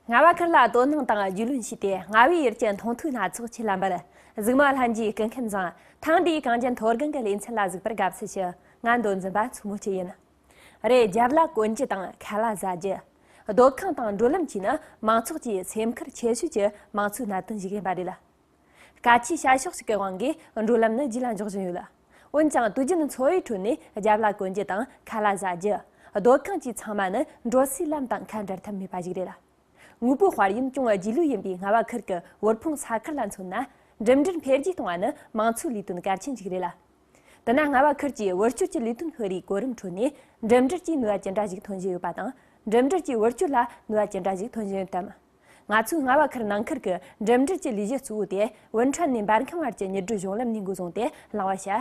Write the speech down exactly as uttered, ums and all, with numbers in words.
རྔ་བ་ཁུལ་ལ་དོ་སྣང་དང་རྒྱུས་ལོན་བྱས་ཏེ། རྔ་བའི་ཡུལ་གྱི་མཐོང་ཐོས་སྣ་ཚོགས་ཁྱེར་ལམ་པར། གཟིགས་མོ་ལྷན་རྒྱས་སྐུ་ཁམས་བཟང་། ཐེངས་འདིའི་གངས་ཅན་མཐོ་སྒང་གི་ལེ་ཚན་ལ་གཟིགས་པར་དགའ་བསུ་ཞུ། ང་མདོ་འཛིན་པ་མཚོ་མོ་སྐྱིད་ཡིན། རེད། རྒྱབ་ལ་གོན་རྒྱུ་དང་ཁ་ལག་ཟ་རྒྱུ། སྡོད་ཁང་དང་འགྲོ་ལམ་བཅས་ནི་མང་ཚོགས་ཀྱི་སེམས་ཁུར་ཆེ་ཤོས་ཀྱི་མང་གཙོའི་གནད་དོན་ཞིག་ཡིན་པ་རེད། སྐད་ཆའི་བྱ་ཕྱོགས་ཤིག་གི་དབང་གིས་འགྲོ་ལམ་ནི་རྗེས་ལ་འཇོག་བཞིན་ཡོད། འོན་ཀྱང་དུས་རྒྱུན་འཚོ་བའི་ཁྲོད་ནས་རྒྱབ་ལ་གོན་རྒྱུ་དང་ཁ་ལག་ཟ་རྒྱུ། སྡོད་ཁང་བཅས་ཚང་མ་ནི་འགྲོ་སའི་ལམ་དང་ཁ་འབྲལ་ཐབས་མེད་པ་ཞིག་རེད། དངོས་པོའི་དཔལ་ཡོན་ཅུང་རྗེས་ལུས་ཡིན་པའི་རྔ་བ་ཁུལ་གྱི་དབུལ་ཕོངས་ས་ཁུལ་ལ་མཚོན་ན། འགྲིམ་འགྲུལ་འཕེལ་རྒྱས་གཏོང་བ་ནི་མང་གཙོའི་ལས་དོན་གལ་ཆེན་ཞིག་རེད་ལ། དེ་ན་རྔ་བ་ཁུལ་གྱིས་བེད་སྤྱོད་ཀྱི་ལས་དོན་སྤེལ་རེས་གོ་རིམ་ཁྲོད་ནས་འགྲིམ་འགྲུལ་གྱིས་ནུས་པ་ཅི་འདྲ་ཞིག་ཐོན་བཞིན་ཡོད་པ་དང་། འགྲིམ་འགྲུལ་གྱིས་བེད་སྤྱོད་ལ་ནུས་པ་ཅི་འདྲ་ཞིག་ཐོན་བཞིན་ཡོད་དམ། ང་ཚོས་རྔ་བ་ཁུལ་ནང་ཁུལ་གྱི་འགྲིམ་འགྲུལ་གྱི་ལས་གཞི་གཙོ་བོ་དེ་ཝུན་ཁྲོན་ནས་འབར་ཁམས་བར་གྱི་མྱུར་བགྲོད་གཞུང་ལམ་ནས་འགོ་བཟུང་སྟེ་གླེང་བར་བྱ།